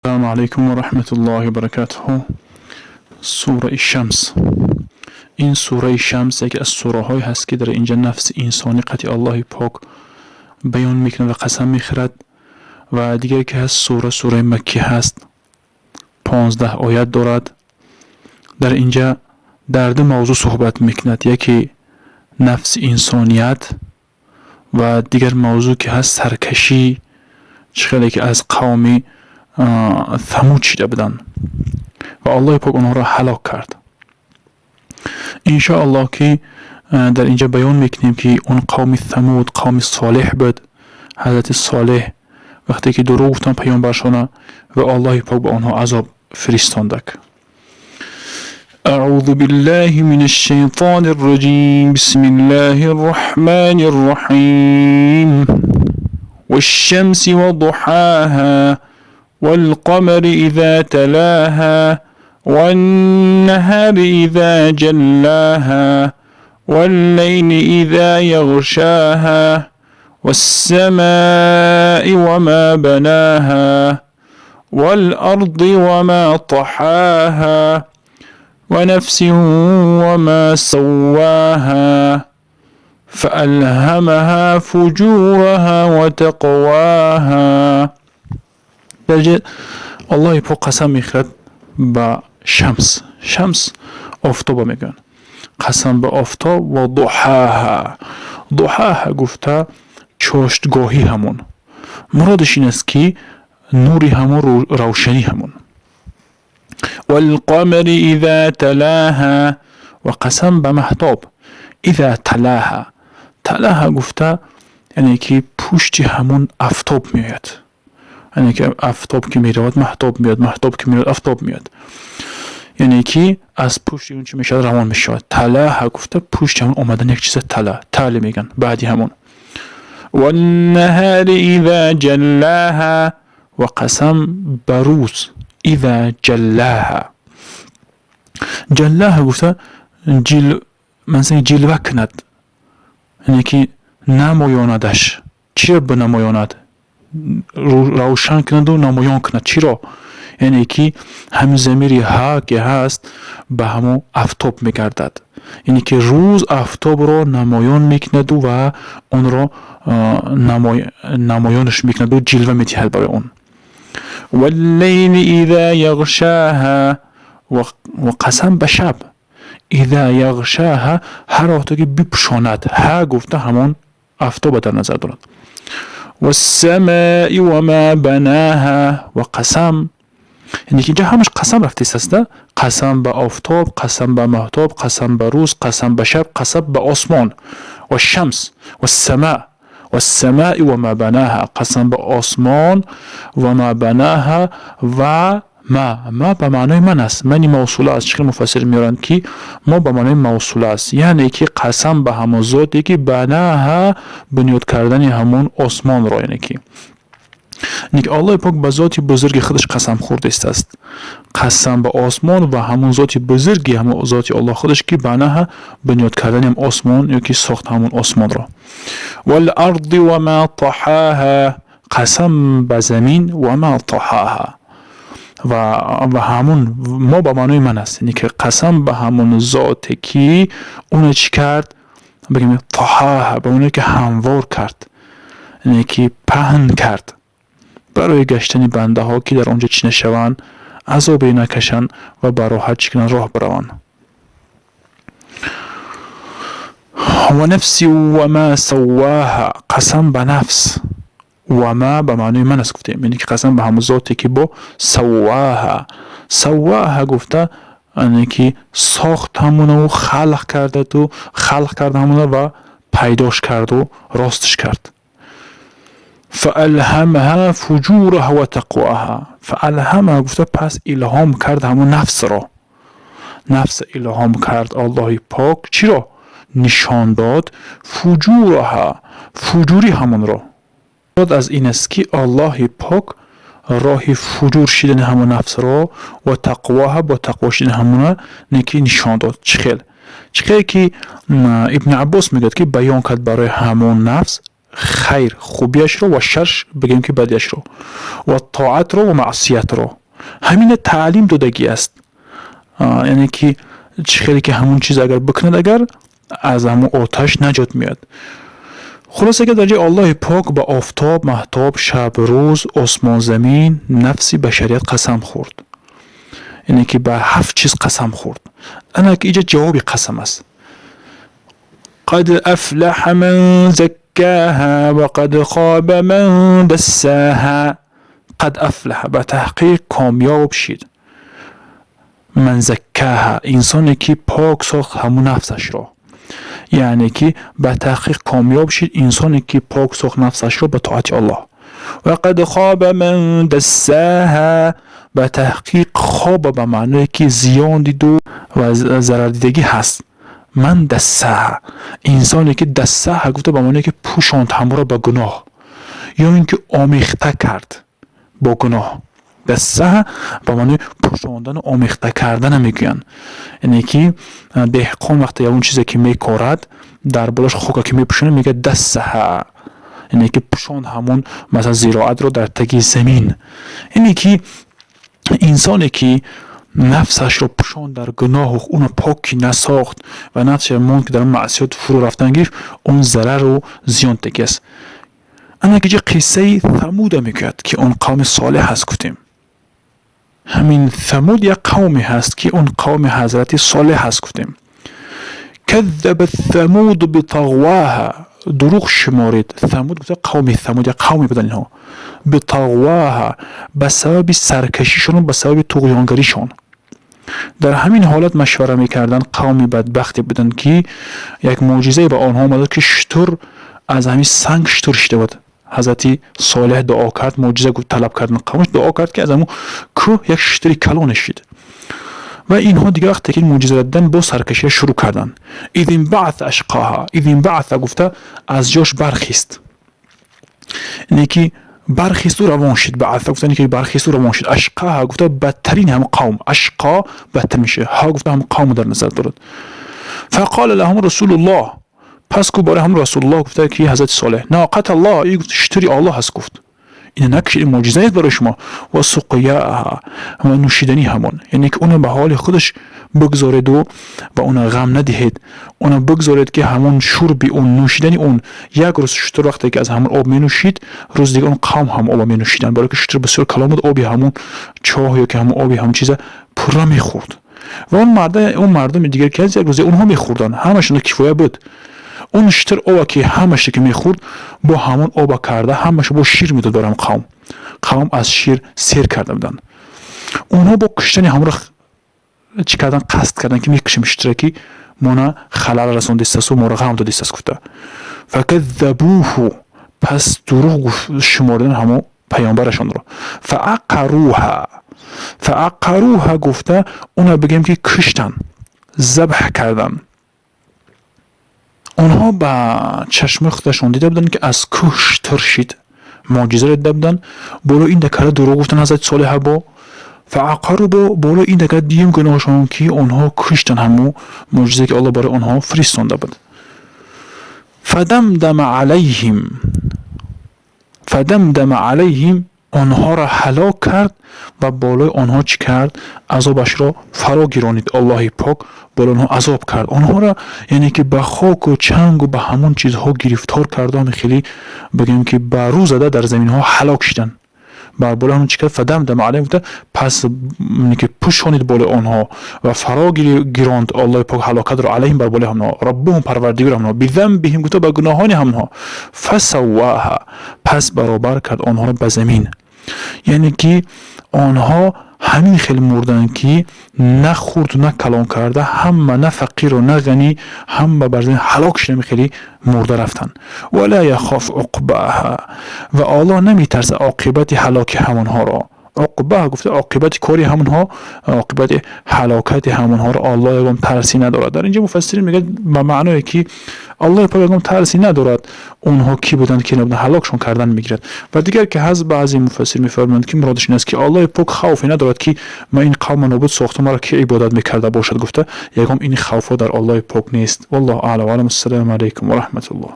Ассалому алайкум ва раҳматуллоҳи ва баракатуҳу. Сураи Шамс. Ин сураи Шамс яке аз сураҳое ҳаст, ки дар инҷа нафси инсонӣ қатъи Аллоҳи Пок баён мекунад ва қасам мехӯрад. Ва дигаре ки ҳаст, сура сураи маккӣ ҳаст, 15 оят дорад. Дар инҷа дар ду мавзӯъ суҳбат мекунад: яке нафси инсоният ва дигар мавзӯъ ки ҳаст, саркашӣ, чӣ хеле ки аз қавми Самуд шида буданд ва Аллоҳи Пок онҳоро ҳалок кард. Иншоаллоҳ, ки дар инҷа баён мекунем, ки он қавми Самуд қавми солеҳ буд. Ҳазрати Солеҳ вақте ки дурӯғ гуфтанд паёмбаршона ва Аллоҳи Пок ба онҳо азоб фиристондак. أعوذ بالله من الشيطان الرجيم. بسم الله الرحمن الرحيم. والشمس وضحاها، والقمر إذا تلاها، والنهار إذا جلاها، والليل إذا يغشاها، والسماء وما بناها، والأرض وما طحاها، ونفس وما سواها، فألهمها فجورها وتقواها. Дарҷа Аллоҳи Пок қасам мехӯрад ба шамс. Шамс офтоба мегӯянд. Қасам ба офтоб ва дуҳаҳа. Дуҳаҳа гуфта, чоштгоҳӣ ҳамон. Муродаш ин аст, ки нури ҳамон, равшанӣ ҳамон. Валқамари иза талаҳа, ва қасам ба маҳтоб. Иза талаҳа, талаҳа гуфта, яъне ки пушти ҳамон афтоб меояд, яъне ки афтоб ки меравад, маҳтоб меояд, маҳтоб ки меравад, афтоб меояд, яъне ки аз пушти он чӣ мешавад? Равон мешавад. Талаҳа гуфта, пушти ҳамон омадан як чиза тала тали меган, баъди ҳамон. Ваннаҳари иза ҷаллаҳа, ва қасам ба рӯз. Иза ҷаллаҳа, ҷаллаҳа гуфта, ҷил, масалан, ҷилва кунад, яъне ки намоёнадаш. Чиро бинамоёнад? Равшан кунаду намоён кунад. Чиро? Яъне ки ҳамин замири ҳа ки ҳаст, ба ҳамон афтоб мегардад, яъне ки рӯз афтобро намоён мекунаду ва онро намоёнаш мекунаду ҷилва медиҳад барои он. Валлайли иза яғшаҳа, ва қасам ба шаб. Иза яғшаҳа, ҳар вақте ки бипӯшонад. Ҳа гуфта, ҳамон афтоба дар назар дорад. Вассамаи вама банаҳа, ва қасам, яъне ки инҷа ҳамаш қасам рафтест. Қасам ба офтоб, қасам ба маҳтоб, қасам ба рӯз, қасам ба шаб, қасам ба осмон. Вашшамс, вассама, вассамаи вама банаҳа, қасам ба осмон. Вама банаҳа, ва ма, ма ба маънои ман аст, мани мавсула аст. Чӣ хел муфассир меоранд, ки мо ба маънои мавсула аст, яъне ки қасам ба ҳамон зоте ки банаҳа, бунёд кардани ҳамон осмонро, яъне ки Аллоҳи Пок ба зоти бузурги худаш қасам хӯрдааст. Қасам ба осмон ва ҳамон зоти бузурги, ҳамон зоти Аллоҳ худаш, ки банаҳа, бунёд кардани ҳам осмон ё ки сохт ҳамон осмонро. Валарди вама таҳаҳа, қасам ба замин. Вама таҳаҳа, ва ҳамон мо ба маънои ман аст, яъне ки қасам ба ҳамон зоте ки уно чӣ кард? Бигем, таҳаҳа ба оне ки ҳамвор кард, яъне ки паҳн кард барои гаштани бандаҳо, ки дар он ҷо чӣ нашаванд? Азобе накашанд ва ба роҳат чӣ кунанд? Роҳ бираванд. Ва нафси вама савваҳа, қасам ба нафс. Вама ба маънои ман аст гуфтем, яъне ки қасам ба ҳамон зоте ки бо савваҳа. Савваҳа гуфта, яъне ки сохт ҳамонаву халқ кардаду халқ карда ҳамона ва пайдош карду ростш кард. Фаалҳамаҳа фуҷураҳа ва тақвоҳа. Фаалҳамаҳа гуфта, пас илҳом кард ҳамон нафсро. Нафс илҳом кард Аллоҳи Пок. Чиро нишон дод? Фуҷураҳа, фуҷури ҳамонро. Аз ин аст, ки Аллоҳи Пок роҳи фуҷур шидани ҳамон нафсро ва тақвоҳа, бо тақво шидани ҳамона неки нишон дод. Чӣ хел? Чӣ хел ки Ибни Аббос мегӯяд, ки баён кард барои ҳамон нафс. Хайр, хубиашро, ва шар, бигем ки бадиашро, ва тоатро ва маъсиятро, ҳамина таълим додагӣ аст. Яъне ки чӣ хеле ки ҳамун чиз агар бикунад, агар аз ҳамун оташ наҷот меояд. Хулоса ки дар ҷои Аллоҳи Пок ба офтоб, маҳтоб, шаб, рӯз, осмон, замин, нафси башарият қасам хӯрд, яъне ки ба ҳафт чиз қасам хӯрд. Ана ки иҷа ҷавоби қасам аст. قد أفلح من زكاها وقد خاب من دساها. قد أفلح, ба таҳқиқ комёб шид, من زكاها, инсоне ки пок сохт ҳамун нафсашро, яъне ки ба таҳқиқ комёб шид инсоне ки пок сохт нафсашро ба тоати Аллоҳ. وقد خاب من دساها, ба таҳқиқ خاب ба маъное ки зиён диду ва зарардидагӣ ҳаст, من دساها, инсоне ки دساها гуфта ба маъное ки пӯшонд ҳамонро ба гуноҳ ё ин ки омехта кард бо гуноҳ. دساها ба маънои пӯшондану омехта кардана мегӯянд, яъне ки деҳқон вақте ягон чизе ки мекорад, дар болош хока ки мепӯшонад, мегӯяд دساها, яъне ки пӯшонд ҳамон, масалан, зироатро дар таги замин. Яъне ки инсоне ки нафсашро пӯшонд дар гуноҳу уно покӣ насохт ва нафсашро монд ки дар маъсиёт фурӯ рафтан гирифт, он зарару зиён дидагӣ аст. Ана ки ҷа қиссаи Самуда мегӯяд, ки он қавми солеҳ аст гуфтем. Ҳамин Самуд як қавме ҳаст, ки он қавми ҳазрати Солеҳ ҳаст гуфтем. كذبت ثمود بطغواها, дурӯғ шуморид. Самуд гуфта қавми Самуд, як қавме будан инҳо. بطغواها, ба сабаби саркашишону ба сабаби туғёнгаришон. Дар ҳамин ҳолат машвара мекарданд. Қавми бадбахте буданд, ки як мӯъҷизае ба онҳо омада, ки шутур аз ҳамин санг шутур шида буд. Ҳазрати Солеҳ дуо кард, мӯъҷиза талаб кардан қавмаш, дуо кард, ки аз ҳамун кӯҳ як шутури калоне шид. Ва инҳо дигар вақте ки мӯъҷиза дидан, боз саркашия шурӯъ карданд. إذ انبعث أشقاها. إذ انبعث гуфта аз ҷош бархист, ине ки бархисту равон шид. بعث гуфта ки бархисту равон шид. أشقاها гуфта бадтарин ҳам қавм, أشقى бадтар меша, ها гуфта ҳам қавм дар назар дорад. فقال لهم رسول الله, пас гуфт барои ҳам Расулуллоҳ, гуфта ки ҳазрати Солеҳ: ناقة الله, и гуфт шутури Аллоҳ аст. Гуфт: ина накушед, ин мӯъҷиза нест барои шумо. وسقياها, ва нӯшиданӣ ҳамон, яъне ки уно ба ҳоли худаш бигзореду ва уна ғам надиҳед, уна бигзоред, ки ҳамон шурби он, нӯшидани он. Як рӯз шутур вақте ки аз ҳамон об менӯшид, рӯзи дигар он қавм ҳам оба менӯшиданд, барое ки шутур бисёр калон буд, оби ҳамон чоҳ ё ки ҳамон оби ҳамон чиза пурра мехӯрд. Ва он марда, он мардуми дигар ки аз як рӯзе онҳо мехӯрданд, ҳамашона кифоя буд. Он шутур оба ки ҳамаша ки мехӯрд, бо ҳамон оба карда ҳамаша бо шир медод барам қавм. Қавм аз шир сер карда буданд. Онҳо бо куштани ҳамонро чӣ кардан? Қасд кардан, ки мекушем шутура, ки мона халал расондистасту моро ғам додистаст гуфта. فكذبوه, пас дурӯғ шуморидан ҳамон паёмбарашонро. فعقروها. فعقروها гуфта уна бигем ки куштанд, забҳ карданд. Онҳо ба чашмои худашон дида буданд, ки аз кӯҳ шутур шид, мӯъҷизаро дида буданд. Боло ин дакара дурӯғ гуфтанд ҳазрати Солеҳа бо. فعقروا, бо боло ин дакара дуюм гуноҳшон, ки онҳо куштанд ҳамун мӯъҷизае, ки Аллоҳ барои онҳо фиристонда буд. فدمدم عليهم. فدمدم عليهم, онҳоро ҳалок кард ва болои онҳо чӣ кард? Азобашро фаро гиронид. Аллоҳи Пок болои онҳо азоб кард онҳоро, яъне ки ба хоку чангу ба ҳамон чизҳо гирифтор карду ҳами хеле бигӯем, ки ба рӯ зада дар заминҳо ҳалок шиданд. Бар болои ҳамон чӣ кард? فدمدم عليهم гуфта пас ки пӯшонид болои онҳо ва фаро гиронд Аллоҳи Пок ҳалокатро عليهم, бар болои ҳамонҳо, ربهم, парвардигори ҳамонҳо, بذنبهم гуфта ба гуноҳони ҳамонҳо. فسواها, пас баробар кард онҳоро ба замин, яъне ки онҳо ҳамин хел мурданд, ки на хурду на калон карда, ҳама, на фақиру на ғанӣ, ҳама бар замин ҳалок шуда, хеле мурда рафтанд. ولا يخاف عقباها, ва Аллоҳ наметарсад оқибати ҳалоки ҳамонҳоро. عقباها гуфта оқибати кори ҳамонҳо, оқибати ҳалокати ҳамонҳоро Аллоҳ ягон тарсӣ надорад. Дар инҷо муфассирин мегӯяд ба маъное ки Аллоҳи Пок ягон тарсӣ надорад, онҳо кӣ буданд, ки набуданд, ҳалокшон кардан мегирад. Ва дигар ки ҳаст, баъзе муфассир мефармоянд, ки муродаш ин аст, ки Аллоҳи Пок хавфе надорад, ки ман ин қавма нобуд сохтам, маро ки ибодат мекарда бошад гуфта, ягон ин хавфҳо дар Аллоҳи Пок нест. والله أعلى وأعلم. السلام عليكم ورحمة الله.